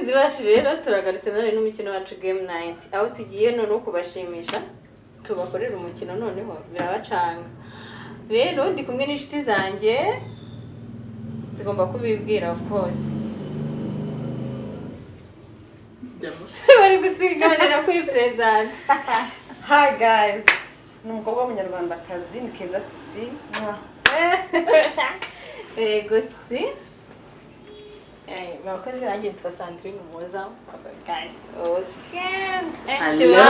Abakunzi bacu rero, turagarutse none n'umukino wacu Game Night, aho tugiye noneho kubashimisha, tubakorera umukino noneho birabacanga. Rero ndi kumwe n'inshuti zanjye, zigomba kubibwira, of course. Bari gusiganira kuri presenta. Hi guys, ni umukobwa w'Umunyarwandakazi, ni Keza Sisi. Mwah. Yego si. Murakoze, nanjye nitwa Sandrine Umuhoza, guys. Okay. Hello!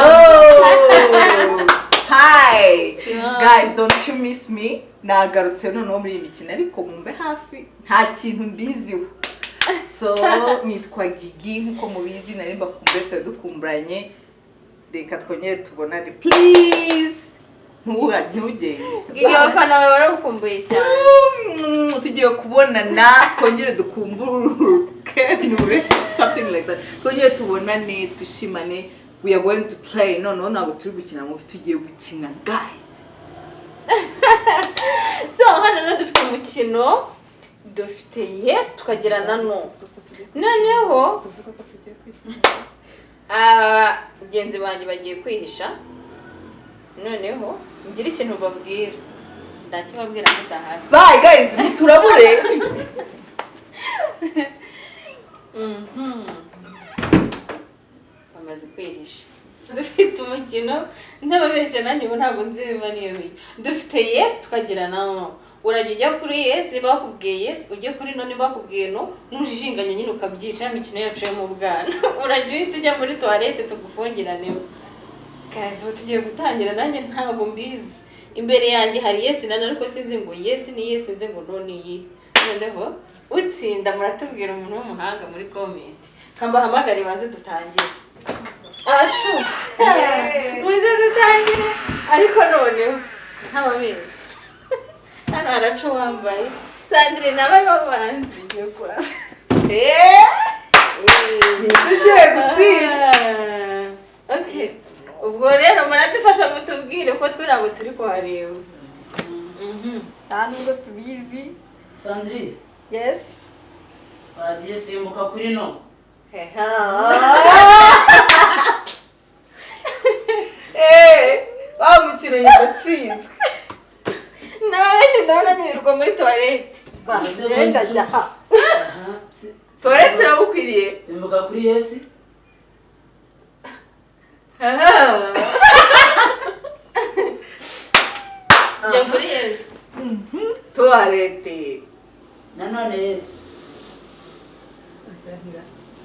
Hi! Chihuahua. Guys, don't you miss me? Nagarutse noneho muri iyi mikino, ariko mumbe hafi, nta kintu mbiziho. So, nitwa Gigi nkuko mubizi, nari mbakumbuye, twari dukumburanye. Reka twongere tubonane, please. Ntugende. Gigi, abafana bawe baragukumbuye cyane. Tugiye kubonana, twongere dukumburuke nure, something like that, twongere tubonane, twishimane. We are going to play. Noneho ntabwo turi gukina movie, tugiye gukina, guys. So hano rero dufite umukino, dufite yes, tukagira na no. Noneho Tuvuga ko tugiye kwitsinda. Abagenzi banjye bagiye kwihisha, noneho ngire ikintu babwira, ndakibabwira mudahari. Bye guys, muturabure. Bamaze kwihisha. Dufite umukino, ntababeshya, nanjye ubu ntabwo nzi ibiva n'iyo bijya. Dufite yes, tukagira na no. Urajya ujya kuri yes niba bakubwiye yes, ujye kuri no niba bakubwiye no. Nujijinganya nyine ukabyica, ya mikino yacu yo mu bwana, urajya uhita ujya muri toilette tugufungiranemo. Guys, ubu tugiye gutangira, nanjye ntabwo mbizi. Imbere yanjye hari yes na no, ariko sinzi ngo yes ni yes, sinzi ngo no ni iyi. Noneho utsinda muratubwira umuntu w'umuhanga muri comment. Kambahamagare baze dutangire. Ashu, muze dutangire. Ariko noneho ntababeshya, hano haraca uwambaye. Sandrine nawe babanze. Tugiye kurasa. Tugiye gutsinda. Ah, okay, ubwo rero muradufasha mutubwire ko twe ntabwo turi kuhareba. Nta nubwo tubizi. Sandrine. Yes. Bagiye, simbuka kuri no. Wa mukino yatsinzwe. N'abenshi ndabona nirirwa muri toilette. Ngenda jya ha. Aha, Toilette irabukwiriye. Simbuka kuri yes. Aha. Jya kuri yes. Toilette. Nanone yes.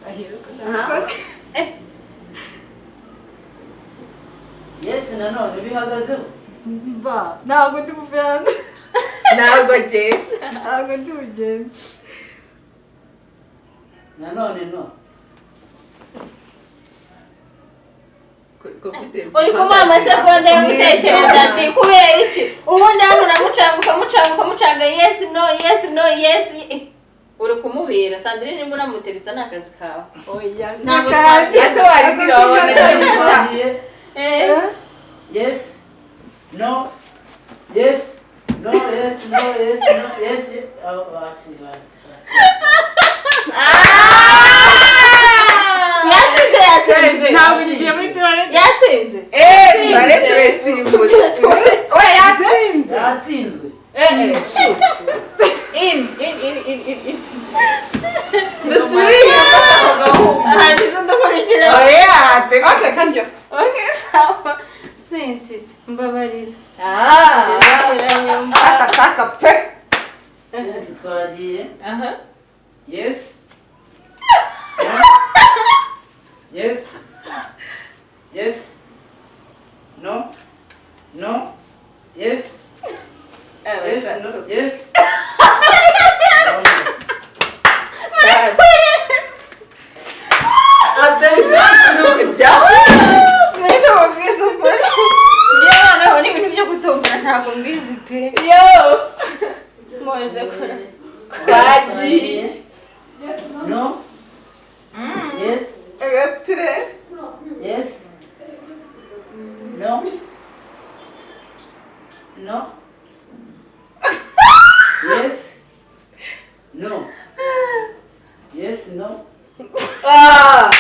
Ahera ko nabikoze. Yes nanone, bihagazeho. Mva, ntabwo ndi buve hano. Ntabwo agenda. Ntabwo ndi bugende. Nanone no. Uri kumuha amasegonda yo gutekereza ati kubera iki? Ubundi hano uramucanga, ukamucanga, ukamucanga, yes, no, yes, no, yes. Uri kumubera Sandrine, nimba unamutereta ni akazi kawe. Oya. Ntabwo Kandi. Ese waribwira wabona Twagiye. Yes, no, yes, no, yes, no, yes, no, yes. Oh, bakiri batsinze. Yatsinze, yatsinze. Ntabwo ngiye muri toilette. Yatsinze. Toilette urasimbutse. Oya, yatsinze. Yatsinzwe. Shoot. In, in, in, in, in, in. Dusubire inyuma ako gahungu. Hangize dukurikira. Oya, tega. Okay, kandi yo. Okay, sawa. Senti, mbabarira. Ah. Mbabarira. Aka kaka pe. Ati twagiye. Aha. Yes, no, yes, yes, no, no, yes, yes, no, yes. Atari kujya. Mureke mubwize ukuri, njyewe noneho n'ibintu byo gutombora ntabwo mbizi pe. Yo. Muze kora. Twagiye. No, yes. Agatire. Yes, no, no, yes, no, yes, no. Ah!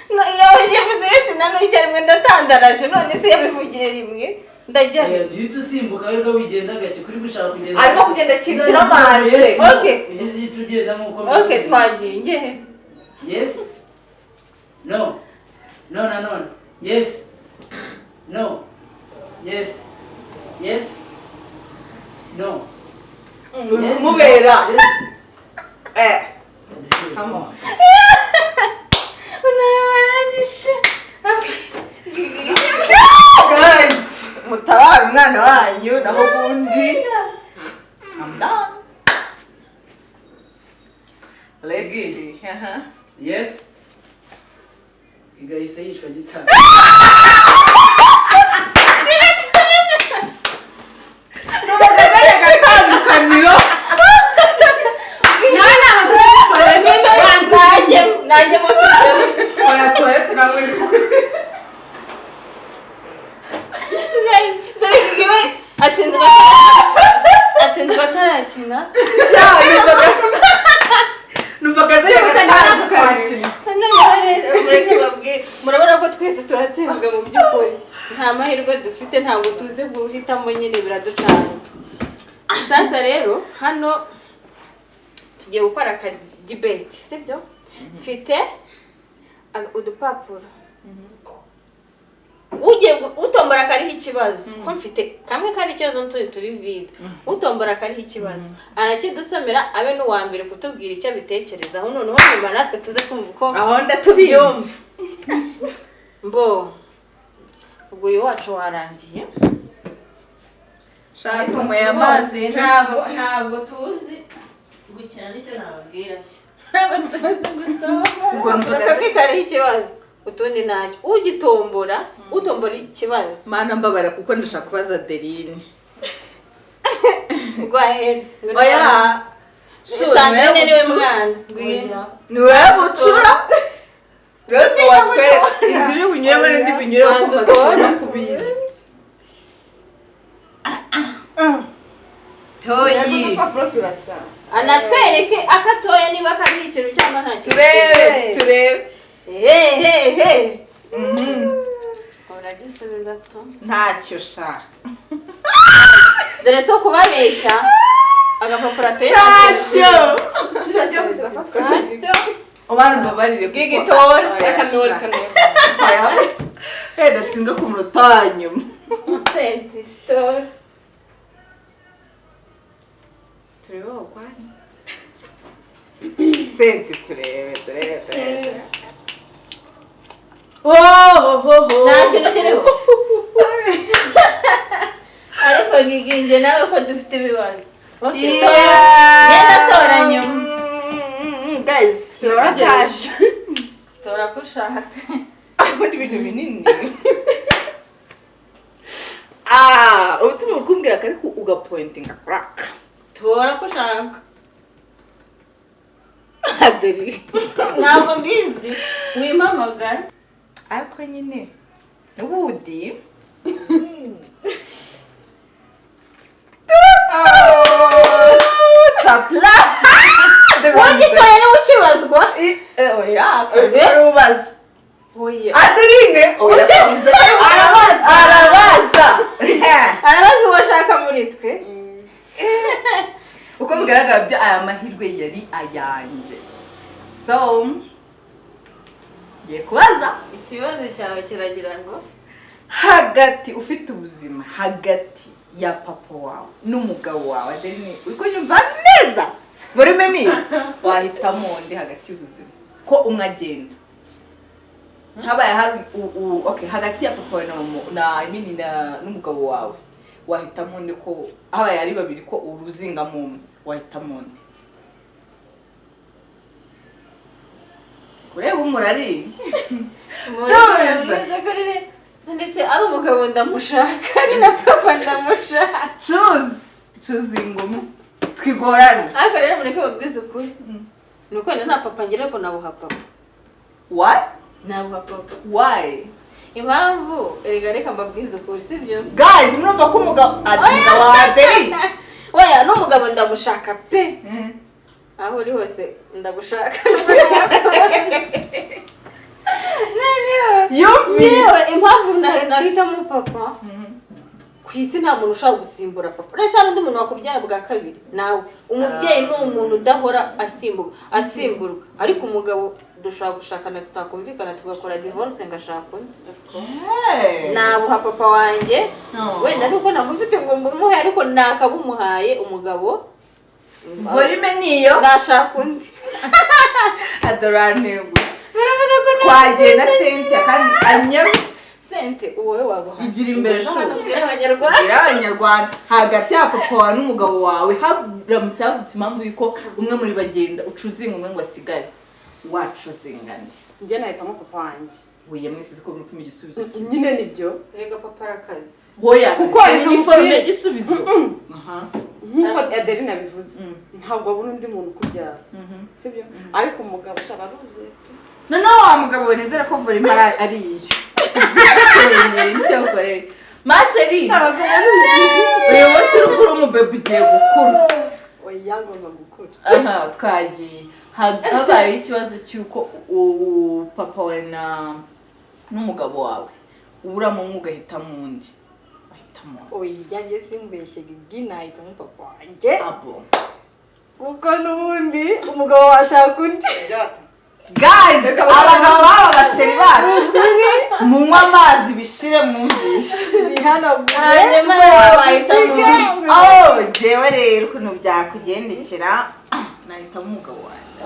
No, iyo yavuze yes na no icyarimwe, ndatandaraje. None se yabivugiye rimwe, ndajya he? Jya uhita usimbuka ariko wigenda gake kuri gushaka kugenda. Arimo kugenda akikira amazi. Yes. Okay. Ugeze uhita ugenda nk'uko. Okay, twagiye, njye he? Yes, no, no na none, yes, no, yes, yes, no. Uri Yes. kumubera. Yes. Eh, come on. Unarabanyishe. Guys, mutabare umwana wanyu, naho ubundi I'm done. Let's see. Aha. Yes, igahise yishwa gitari. Numvaga kariya gatandukaniro. Nawe ntabwo tuzi. Nanjye, nanjye mo tujyemo. Oya, toilette ntabwo iri. Dore Gigi we atsinzwe atarakina. Sha, numvaga kariya gatandukaniro. Noneho rero mureke babwire, murabona ko twese turatsinzwe. Mu by'ukuri nta mahirwe dufite, ntabwo tuzi guhitamo nyine, biraducanze. Sasa rero hano tugiye gukora aka debate, sibyo? Mfite udupapuro, ugiye utombora kariho ikibazo, ko mfite kamwe kari ikibazo n'utundi turi vide. Utombora kariho ikibazo arakidusomera, abe n'uwa mbere kutubwira icyo abitekerezaho, noneho nyuma natwe tuze kumva uko Aho ndatsinze. tubyumva. Mbo ubwo uyu wacu warangiye. Shaka unyweye amazi. Rwose ntabwo tuzi gukina, nicyo nababwira cyo, ntabwo tuzi Ubwo gutombora. numvaga- Kariho ikibazo, utundi ntacyo. Ugitombora, utombora ikibazo. Mana, mbabara kuko ndashaka kubaza Adeline. Go ahead. Oya. Sandrine niwe mwana, ngwino. Ni wowe bucura rero, watwereka inzira iri bunyuremo n'indi bunyuremo. Banza kumva utore. tugomba kubizi toyi. Udupapuro turasa. Anatwereke akatoya niba kariho ikintu cyangwa nta kintu. Turebe, turebe. He he he! Uragisubiza to. Ntacyo sha. Dore so kubabeshya, agapapuro atoye. Ntacyo. Icyo cyose kirafatwa. Ntacyo, umwana umbabarire kuko Gigi, tora. Oya, Akanura, sha. akanura. Oya. Wenda ntsindwe ku munota wa nyuma. Sente, tora, turebe aho kwanyu. Sente, turebe, turebe, turebe. Oh, ho, ho. Nta kintu kiriho. Ariko Gigi, njye nawe ko dufite ibibazo. Okay, tora. Genda, tora nyuma. Guys, turakaje. Tora ko ushaka. Ubundi ibintu binini. Ah, ubu turimo kumbwira ko ariko ugapointinga kuraka. Tora ko ushaka. Adeli. Ntabwo mbizi, wimpamagara. Ariko nyine n'ubundi sapla. Ugitoye niwe ukibazwa. Oya, twavuze ko ari ubaza. Oya. Adeline, oya, twavuze ko ari arabaza, arabaza. Arabaza uwo ashaka muri twe. Uko bigaragara byo aya mahirwe yari ayanjye, so ngiye kubaza. Ikibazo cyawe kiragira ngo? Hagati ufite ubuzima hagati ya papa wawe n'umugabo wawe, Adeline, uri kunyumva neza? Volume ni wahitamo undi hagati y'ubuzima ko umwe agenda, habaye hari okay, hagati ya papa wawe na mama na I mean na n'umugabo wawe, wahitamo undi ko habaye ari babiri, ko uruzingamo umwe, wahitamo undi? Kureba umurari. Mwiza kuri ndetse ari umugabo ndamushaka, ari na papa ndamushaka. Choose, choose ingoma twigorane. Ariko rero mureke babwize ukuri, ni uko wenda nta papa ngira, ariko nabuha papa. Why? Nabuha papa. Why? Impamvu erega, reka mbabwize ukuri, sibyo? Guys, murumva ko umugabo ati umugabo wa Adeli. Oya, n'umugabo ndamushaka pe. Aho uri hose ndagushaka. Noneho Yumvise. Yewe, impamvu nahitamo papa, ku isi nta muntu ushobora gusimbura papa. Uretse hari undi muntu wakubyara bwa kabiri nawe. Umubyeyi ni umuntu udahora asimburwa, ariko umugabo dushobora gushakana, tutakumvikana tugakora divorce, ngashaka undi. Hey. Nabuha papa wanjye. No. Wenda nuko namufite ngo mbumuhe, ariko nakabumuhaye umugabo. Volume niyo. Nashaka undi. Adorane gusa. Baravuga ko Twagiye na Cynthia kandi anyarutse. Sente, wowe wabuha. Igira imbere. Hano Shu. mbwira Abanyarwanda. Bwira Abanyarwanda, hagati ya papa wawe n'umugabo wawe, haramutse havutse impamvu y'uko umwe muri bagenda, ucuzinga umwe ngo asigare, wacuzinga ndi? Njye nahitamo papa wanjye. Buye mwese ko muri kumva igisubizo kimwe. Nyine nibyo. Rega papa arakaze. Hoya, Kuko kuko reka ni forume nkubwire. y'igisubizo. Aha. Nk'uko Adeline abivuze, ntabwo wabona undi muntu ukubyara, sibyo? Ariko umugabo ushaka aruzuye. Noneho wa mugabo we, nizere ko volume ari iyo tugiye nicyo gukorera ma chérie. Uyu munsi uri kuri umubebe ugiye gukura. Oya, ngomba gukura. Aha twagiye. Habayeho ikibazo cy'uko papa wawe na n'umugabo wawe uburamo umwe ugahitamo undi, wahitamo undi? Oya, njye simbeshye Gigi, nahitamo papa wanjye. Abo. Kuko n'ubundi umugabo washaka undi. Guys, abagabo baba ba chéri bacu, munywe amazi bishire mwumvishe. Bihanagure. Hanyuma nawe wahitamo undi? Oh, jewe rero ukuntu byakugendekera, nahitamo umugabo wanjye.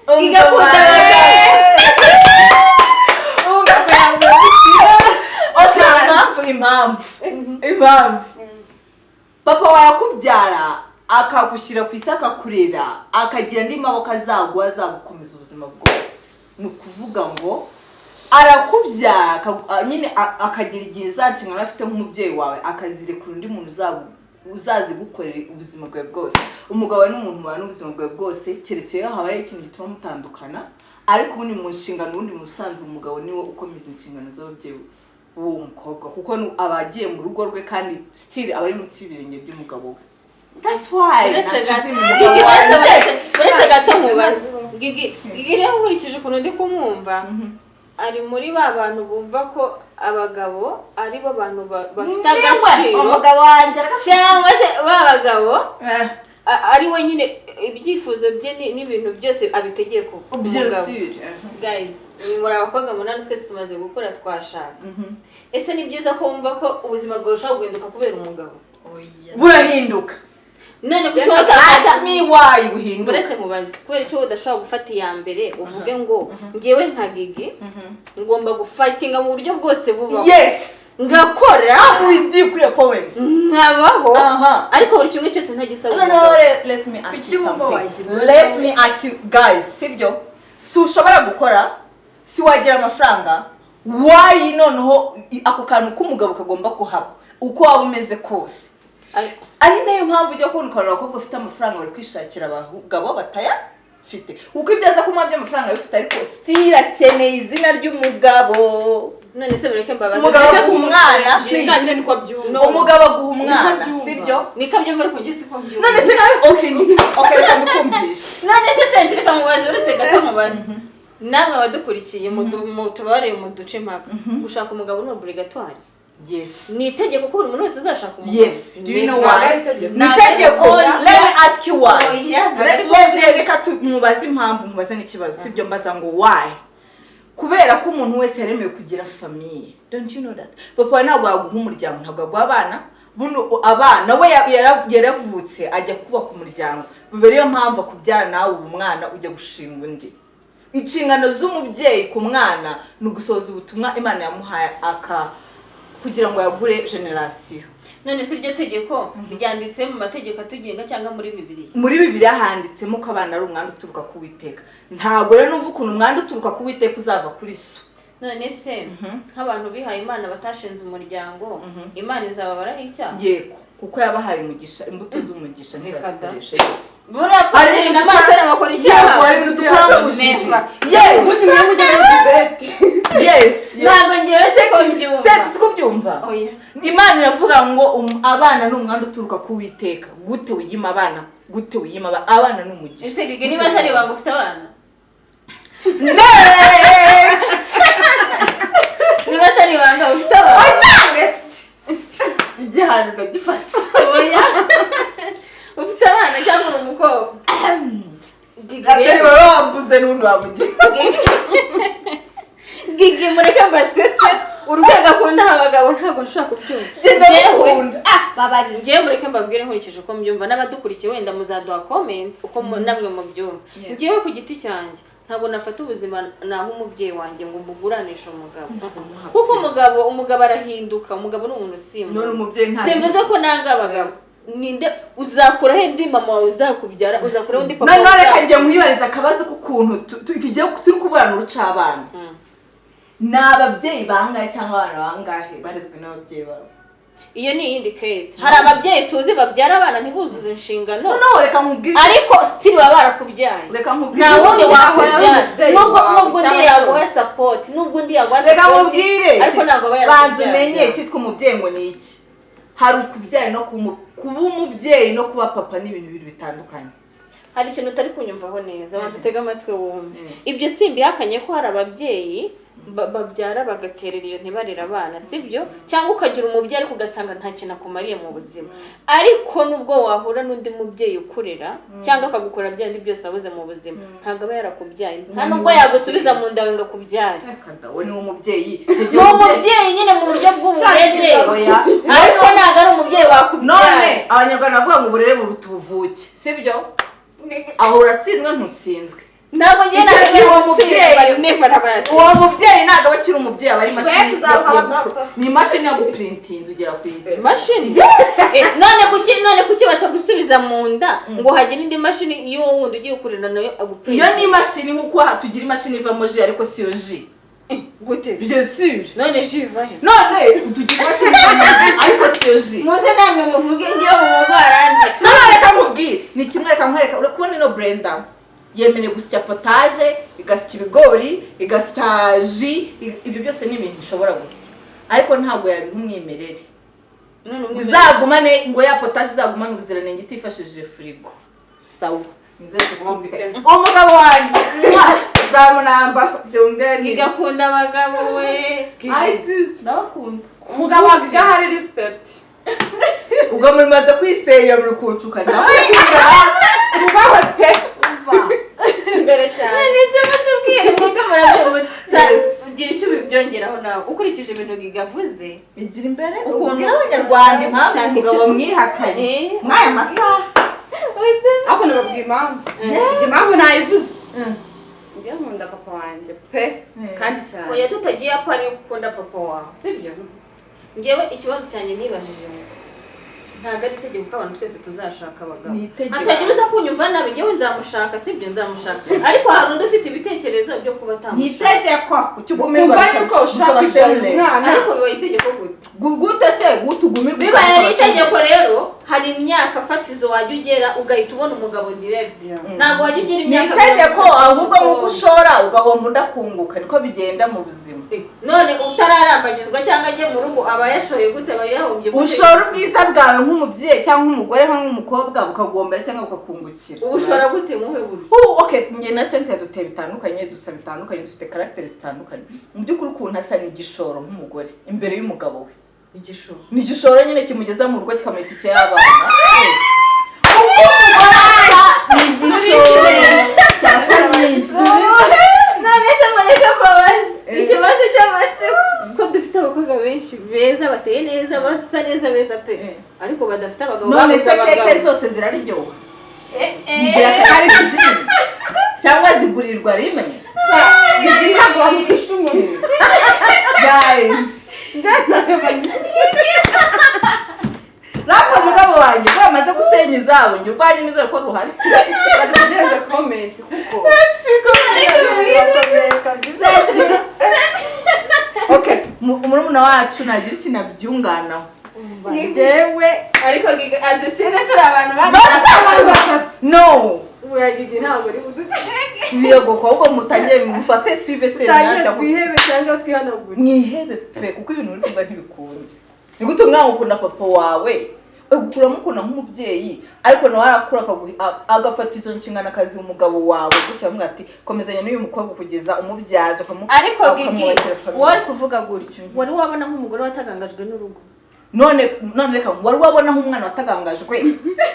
Umugabo Gigakunda. wanjye. Umugabo wanjye. Okay, impamvu papa wawe akubyara, akagushyira ku isi, akakurera, akagira andi maboko azaguha, azagukomeza ubuzima bwose, ni ukuvuga ngo arakubyara nyine akagira igihe za nshingano afite nk'umubyeyi wawe akazirekura undi muntu uzazigukorera ubuzima bwawe bwose. Umugabo ni umuntu mubana ubuzima bwawe bwose, keretse iyo habaye ikintu gituma mutandukana, ariko ubundi mu nshingano, ubundi mu busanzwe umugabo niwe ukomeza inshingano z'ababyeyi b'uwo mukobwa, kuko aba agiye mu rugo rwe kandi still aba ari munsi y'ibirenge by'umugabo we. That's why Uretse gato. nacuze Gigi, umugabo wanjye. Uretse gato nkubaze Gigi. Gigi rero, nkurikije ukuntu ndi kumwumva, ari muri ba bantu bumva ko abagabo ari bo bantu bafite Niwe agaciro, umugabo wanjye cyangwa se ba bagabo Eh, ari we nyine ibyifuzo bye n'ibintu byose abitegeye ku bien mugabo. sûr. Guys, muri abakobwa munani, twese tumaze gukura, twashaka. Ese ni byiza ko wumva ko ubuzima bwawe bushobora guhinduka kubera umugabo? Burahinduka. None kuki wowe utafata? Ask me why buhinduka. Uretse mubaze, kubera icyo udashobora gufata iya mbere uvuge ngo ngewe nka Gigi ngomba gufightinga mu buryo bwose bubaho, Yes, ngakora, I'm with you kuri iyo point. nkabaho, Aha. ariko buri kimwe cyose ntagisaba No, no, umugabo. let me ask Kuki you wumva something. wagira Let me ask you guys, sibyo? Si ushobora gukora, si wagira amafaranga, why noneho ako kantu k'umugabo kagomba kuhaba uko waba umeze kose? Ari nayo mpamvu ujya kubona ukabona abakobwa bafite amafaranga bari kwishakira abagabo batayafite, kuko ibyo aza kumuha by'amafaranga bifite, ariko still akeneye izina ry'umugabo. None se mureke mbabaze. Umugabo aguha umwana, please. Kandi niko abyumva. No. Umugabo aguha umwana. Niko abyumva. Sibyo? Niko abyumva, ariko njye siko mbyumva. None se, okay, reka mbikumvishe. None se sentire, kamubaze, uretse gato mubaze namwe abadukurikiye, mutubarire mu duce impaka. Gushaka umugabo ni obligatoire? Yes. Ni itegeko ko buri muntu wese azashaka umugabo? Yes. Do you know Ntabwo why? ari itegeko. Ni itegeko. Oya. Let me ask you why. Oya, ntabwo ari Reka tumubaze impamvu, mubaze n'ikibazo, sibyo? Mbaza ngo why? Kubera ko umuntu wese yaremewe kugira famille. Don't you know that papa wawe ntabwo yaguha umuryango, ntabwo yaguha abana? Buno abana we yaravutse ajya kubaka umuryango, biba ariyo mpamvu akubyara nawe uba umwana ujya gushinga undi. Inshingano z'umubyeyi ku mwana ni ugusohoza ubutumwa Imana yamuhaye aka kugira ngo yagure génération. None se iryo tegeko ryanditse mu mategeko atugenga cyangwa muri Bibiliya? Muri Bibiliya handitsemo ko abana ari umwanda uturuka ku Witeka. Ntabwo rero numva ukuntu umwanda uturuka ku Witeka uzava kuri so. None se nk'abantu bihaye Imana batashinze umuryango, Imana izababaraho icyaha? Yego, kuko yabahaye umugisha, imbuto z'umugisha ntibazikoreshe. Yes. Buriya Hari padiri ibintu na masera bakora icyaha? Yego, hari ibintu dukora mu bujiji. Never. Yes. Ubundi mwe mujya muri debate. Yes. Ntabwo ngewe se ko mbyumva. Se siko byumva? Oya. Imana iravuga ngo abana ni umwanda uturuka ku Witeka. Gute wiyima abana? Gute wiyima abana ni umugisha. Ese Gigi, niba atari ibanga, ufite abana? Next. Niba atari ibanga, ufite abana? Oya, next. Igihano ndagifashe. Oya, ufite abana cyangwa uri umukobwa, Gigi? Atari Rero wowe wambuze n'undi wamugira. Gigi, mureke mbasetse. Urwego akunda abagabo ntabwo nshobora kubyumva. Genda. Yewe. Mukunda, ah, babarije. Njyewe mureke mbabwire nkurikije uko mbyumva, n'abadukurikiye wenda muzaduha comment uko namwe mubyumva. Njyewe ku giti cyanjye ntabwo nafata ubuzima naho umubyeyi wanjye ngo mbuguranishe umugabo, kuko umugabo arahinduka. Umugabo ni umuntu usimbuka. None umubyeyi nta Simvuze ko nanga abagabo. Ninde uzakuraho undi mama wawe uzakubyara? Uzakuraho undi papa Noneho reka wawe? njye nkwibariza akabazo k'ukuntu tugiye turi kuburana urucabana. Ni ababyeyi bangahe cyangwa abana bangahe barezwe n'ababyeyi babo? Iyo ni iyindi case. Hari ababyeyi tuzi babyara abana ntibuzuze inshingano, Noneho reka nkubwire. ariko still baba barakubyaye. Reka nkubwire. Nta wundi wakubyara. Umubyeyi Nubwo wawe nubwo undi cyangwa yaguha support, nubwo undi yaguha Reka support, nkubwire. ariko ntabwo aba Banza yarakubyaye. umenye icyitwa umubyeyi ngo ni iki. Hari ukubyara no kuba umubyeyi no kuba papa ni ibintu bibiri bitandukanye. Hari ikintu utari kunyumvaho neza. Banza utege amatwi wumve. Ibyo simbihakanye ko hari ababyeyi babyara bagaterera iyo, ntibarere abana, sibyo? Cyangwa ukagira umubyeyi ariko ugasanga nta kintu akumariye mu buzima. Ariko nubwo wahura n'undi mubyeyi ukurera cyangwa akagukora bya bindi byose wabuze mu buzima, ntabwo aba yarakubyaye, nta nubwo yagusubiza mu nda ngo akubyare. Reka da, we ni umubyeyi. Ni umubyeyi nyine mu buryo bw'uburere, Oya. ariko ntabwo ari umubyeyi wakubyara. None Abanyarwanda bavuga ngo uburere buruta ubuvuke, sibyo? Aho uratsinzwe, ntutsinzwe. Ntabwo ngiye. Icyo gihe uwo mubyeyi- Never ntabwo. Uwo mubyeyi ntabwo aba akiri umubyeyi, aba ari imashini. Tuzaba Ni imashini yaguprintinze ugera ku isi. Imashini? Yes. None kuki batagusubiza mu nda ngo hagire indi mashini iyo wundi ugiye kurera nayo aguprintinga? Iyo ni imashini nk'uko tugira imashini ivamo jus, ariko si yo jus. Gute? Bien sûr. None jus iva he? None tugira imashini ivamo jus, ariko si yo jus. Muze namwe muvuge ngewe mu mugwarande. None reka nkubwire, ni kimwe. Reka nkwereka. Uri kubona ino blender yemerewe gusya potage, igasya ibigori, igasya jus. Ibyo byose ni ibintu ishobora gusya, ariko ntabwo yabiha umwimerere. None umwimerere? Uzagumane ngo ya potage izagumane ubuziranenge itifashishije firigo. Sawa, nizere ko umugabo wanjye zamunamba byongera ni Gigakunda abagabo we. I do, ndabakunda. Umugabo wanjye hari respect. Ubwo mumaze kwisenya, muri kuncuka, ndabakunda. Ubahwe pe, imbere cyane. None se mutubwire, mwebwe muravuga. Yes. Ugira icyo ubibyongeraho nawe ukurikije ibintu Giga avuze? Igira imbere. Ukuntu- Ubwira Abanyarwanda impamvu Shaka umugabo icyo- mwihakanye mw'aya masaha. Ariko nababwiye impamvu. Impamvu nayivuze. Njyewe nkunda papa wanjye pe, kandi cyane. Oya, tutagiye ko ari ukunda papa wawe, sibyo? Ngewe ikibazo cyanjye nibajije ngo ntabwo ari itegeko ko abantu twese tuzashaka abagabo. Ni itegeko. Hatagira uza kunyumva nabi. Ngewe nzamushaka, sibyo? Nzamushaka, ariko hari undi ufite ibitekerezo byo kuba Ni atamushaka. itegeko. Kuki ugumirwa? Kumva yuko ushaka bikaba kubyara shameless. umwana. Ariko bibaye itegeko gute? Gute se? Gute ugumirwa? Bibaye ari bikaba itegeko rero, hari imyaka fatizo wajya ugera ugahita ubona umugabo direct. Ntabwo wajya ugera Ni imyaka itegeko 30. ahubwo, nk'uko ushora ugahomba udakunguka, niko bigenda mu buzima. None utararambagizwa cyangwa ajye mu rugo aba yashoye gute? Aba yahombye gute? Ushora ubwiza bwawe nk'umubyeyi cyangwa nk'umugore cyangwa nk'umukobwa, bukaguhombera cyangwa bukakungukira. Ubu ushora gute muhe buryo? Okay, njye na Cynthia duteye bitandukanye, dusa bitandukanye, dufite caractère zitandukanye. Mu by'ukuri ukuntu asa ni igishoro nk'umugore imbere y'umugabo we. Igishoro? Ni igishoro nyine kimugeza mu rugo, kikamuha itike y'abana. Uko umugore asa ni igishoro cya famille. None se mureke mbabaze ikibazo cy'amatsiko, ko dufite abakobwa benshi beza, bateye neza, basa neza, beza pe, ariko badafite abagabo, None babuze se keke abagabo. zose ziraryoha? Eh, eh. Zigira akari zimwe cyangwa zigurirwa rimwe? Gigi ntabwo bamurusha umuntu. Guys, rapa mugabo wanjye ko yamaze gusenya izabo, njye urwanjye nizere ko ruhari. Bategereje comment kuko Ariko mwiza. Okay, murumuna wacu nagira ikintu abyunganaho. Njyewe Ariko Giga adutsinda, turi abantu No, no. Ubu ya Gigi ntabwo ari budutse. Yego, ahubwo mutangire mufate suive Tutangire seri. twihebe cyangwa twihanagure. Mwihebe pe, kuko ibintu uri kuvuga ntibikunze. Ni gute umwana ukunda papa wawe? Ukura mukunda nk'umubyeyi, ariko nawe arakura agafata izo nshingano akaziha umugabo wawe gusa, avuga ati komezanya n'uyu mukobwa kugeza umubyaje, Ariko Gigi, ukamwubakira famille. Wari kuvuga gutyo, wari wabona nk'umugore watagangajwe n'urugo? None reka, wari wabona nk'umwana watagangajwe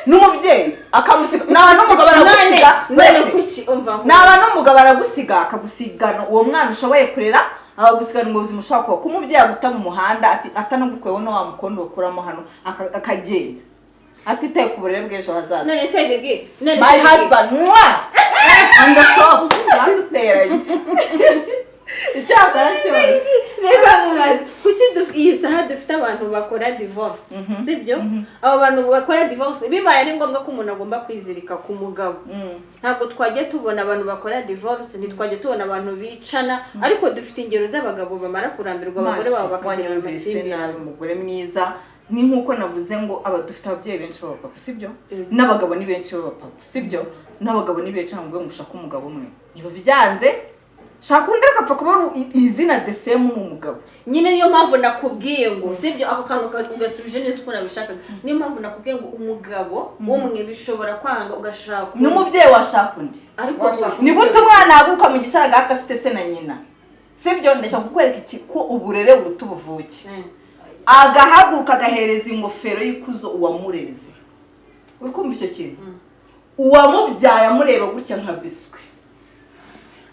n'umubyeyi akamusiga, naba n'umugabo aragusiga? None Uretse- kuki umva Naba n'umugabo aragusiga, akagusigana uwo mwana ushoboye kurera, akagusigana ubuzima ushobora kuba ko umubyeyi aguta mu muhanda, ati atanagukuyeho no wa mukondo bakuramo hano, akagenda atitaye ku burere bw'ejo hazaza. None se Gigi, none My se Gigi, husband, mwa on the top, baduteranye icyakora cyose. Reka mubaze, kuki iyi saha dufite abantu bakora divorce, sibyo? Abo bantu bakora divorce, bibaye ari ngombwa ko umuntu agomba kwizirika ku mugabo, ntabwo twajya tubona abantu bakora divorce, ntitwajya tubona abantu bicana, ariko dufite ingero z'abagabo bamara kurambirwa abagore babo bakagira Wanyumvise amakimbirane. nabi, umugore mwiza. Ni nk'uko navuze ngo aba dufite ababyeyi benshi b'abapapa, sibyo? N'abagabo ni benshi b'abapapa, sibyo? N'abagabo ni benshi. Ntabwo ngo ushake umugabo umwe, niba byanze shaka undi, agapfa kuba ari izina the same, ni umugabo. Nyine niyo mpamvu nakubwiye ngo, sibyo, ako kantu ugasubije neza uko nabishakaga. Niyo mpamvu nakubwiye ngo umugabo umwe bishobora kwanga, ugashaka undi. N'umubyeyi washaka undi. Ariko Washaka Ni gute umwana ahaguruka mu gicaragati afite se na nyina, sibyo? Ndashaka kukwereka iki, ko uburere buruta ubuvuke. Agahaguruka agahereza ingofero y'ikuzo uwamureze. Uri kumva icyo kintu? Uwamubyaye amureba gutya nka biswi.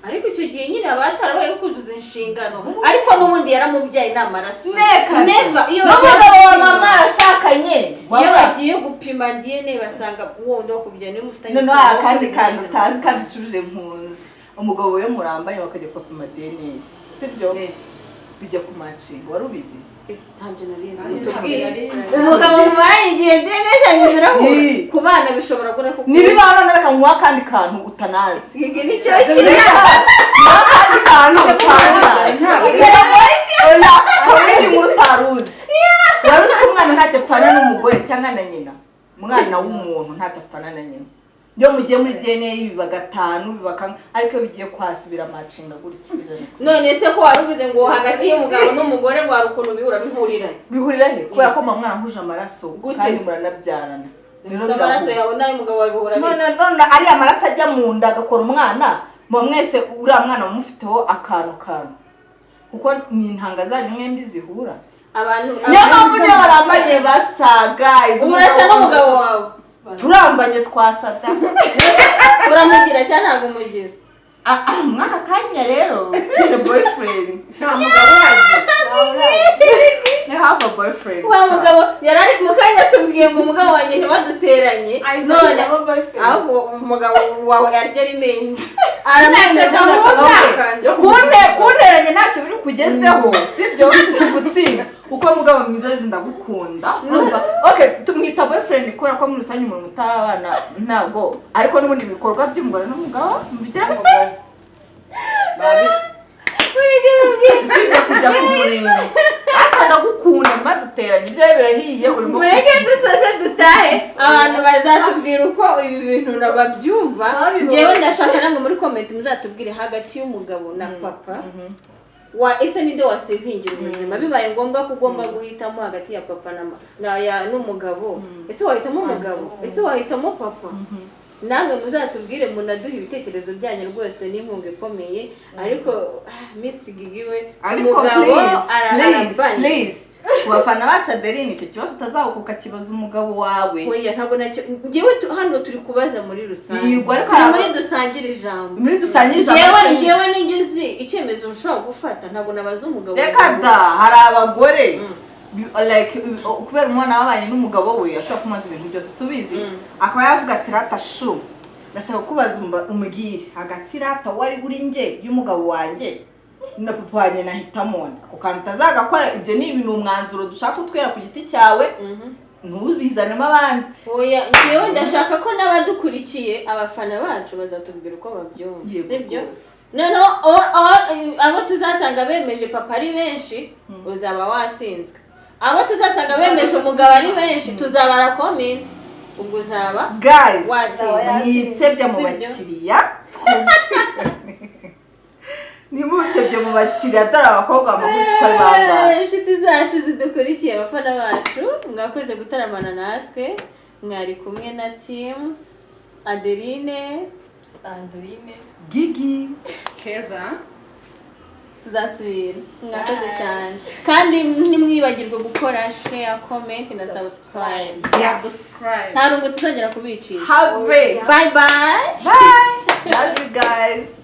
Ariko icyo gihe nyine aba atarabaye kuzuza inshingano, ariko n'ubundi yaramubyaye, ni amaraso. Neka. Never. Iyo N'umugabo wa mama arashakanye. Iyo bagiye gupima DNA basanga uwo wundi wo kubyara niwe mufitanye Noneho isano, hari akandi wo kantu kuzuza utazi kandi ucuje nkunzi. Umugabo we murambanye bakajya kubapima DNA, sibyo? Bijya kumatchinga, wari ubizi? Ntabyo nari nzi. Nanjye Mutubwire. ntabyo nari nzi. Umugabo mumaranye igihe, DNA zanyu zirahura? Ii. Ku bana bishobora gukora kuko Nibibaho. None reka nguhe akandi kantu utanazi. Gigi, nicyo Reka kintu. nguhe akandi kantu utanazi. Oya, kamwe inkuru utari uzi. Wari uzi ko umwana ntacyo apfana n'umugore cyangwa na nyina? Umwana w'umuntu ntacyo apfana na nyina. Iyo mugiye muri DNA biba gatanu, biba kamwe, ariko iyo bigiye kwasi biramatchinga gutya 100%. None se ko wari uvuze ngo hagati y'umugabo n'umugore ngo hari ukuntu bihura, bihurira? Bihurira he? Kubera ko muba mwarahuje amaraso. Gute Kandi se? muranabyarana. Rero Gusa amaraso birahura. yawe n'ay'umugabo wawe bihura bite? None ariya maraso ajya mu nda agakora umwana, muba mwese uriya mwana mumufiteho akantu kantu, kuko ni intanga zanyu mwembi zihura. Abantu Niyo mpamvu niyo barambanye basa, guys. Ubu urasa n'umugabo wawe? Turambanye, twasata. Uramugira cyangwa ntabwo umugira? Ah, ah, mwaka kanya rero mfite boyfriend. Nta mugabo uhari. I have a boyfriend. Wa mugabo yari ari mu kanya atubwiye ngo umugabo wanjye ntibaduteranye, none ahubwo umugabo wawe arya ari menshi, aramwemera. Gahunda. Kunteranya ntacyo biri kugezeho, sibyo? Kuva utsinda uko mugabo mwiza rero ndagukunda, urumva? Okay, tumwita boyfriend kubera ko muri rusange umuntu mutarabana ntabwo, ariko n'ubundi ibikorwa by'umugore n'umugabo mubigira gute? Usibye kujya ku murenge, ariko ndagukunda, ntibaduteranye, ibyawe birahiye, urimo. Mureke dusoze dutahe, abantu bazatubwira uko ibi bintu babyumva. Babibonye. Njyewe ndashaka namwe muri comment muzatubwire hagati y'umugabo na papa wa, ese ninde wasavingira ubuzima? Bibaye ngombwa ko ugomba guhitamo hagati ya papa na n'umugabo, ese wahitamo umugabo, ese wahitamo papa? Namwe muzatubwire, munaduhe ibitekerezo byanyu rwose, n'inkunga ikomeye. Ariko Miss Gigi we, Ariko umugabo please, please, arabanye. please, ku bafana bacu, Adeline, icyo kibazo utazahuka ukakibaza umugabo wawe. Oya, ntabwo nacyo njyewe hano turi kubaza muri rusange. Yego, ariko Turi hari muri dusangire ijambo. Muri dusangire ijambo. Njyewe ninjye uzi icyemezo nshobora gufata, ntabwo nabaza umugabo. Reka da, hari abagore like kubera umwana wabanye n'umugabo we ashobora kumubaza ibintu byose, subizi. Akaba yavuga ati rata shu, ndashaka kubaza, umbwire hagati rata wari uri njye y'umugabo wanjye na papa wanjye nahitamo nde? Ako kantu utazagakora. Ibyo ni ibintu, umwanzuro dushaka kutwera ku giti cyawe, ntubizanemo abandi. Oya, njyewe ndashaka ko n'abadukurikiye, abafana bacu, bazatubwira uko babyumva. Yego Sibyo? rwose. Noneho abo tuzasanga bemeje papa ari benshi, uzaba watsinzwe. Abo tuzasanga bemeje umugabo ari benshi, tuzabara comment, ubwo uzaba Guys, watsinzwe. mwitsebya mu Sibyo? bakiriya. Nimutsebye mu bakiriya, dore abakobwa bamukurikira uko ari bangahe. Inshuti zacu zidukurikiye, abafana bacu, mwakoze gutaramana natwe. Mwari kumwe na teams Adeline, Sandrine. Gigi. Keza. Tuzasubira. Mwakoze cyane, kandi ntimwibagirwe gukora share, comment na subscribe. Subscribe. Nta rungu tuzongera kubicisha. Have. Bye bye. Bye, love you guys.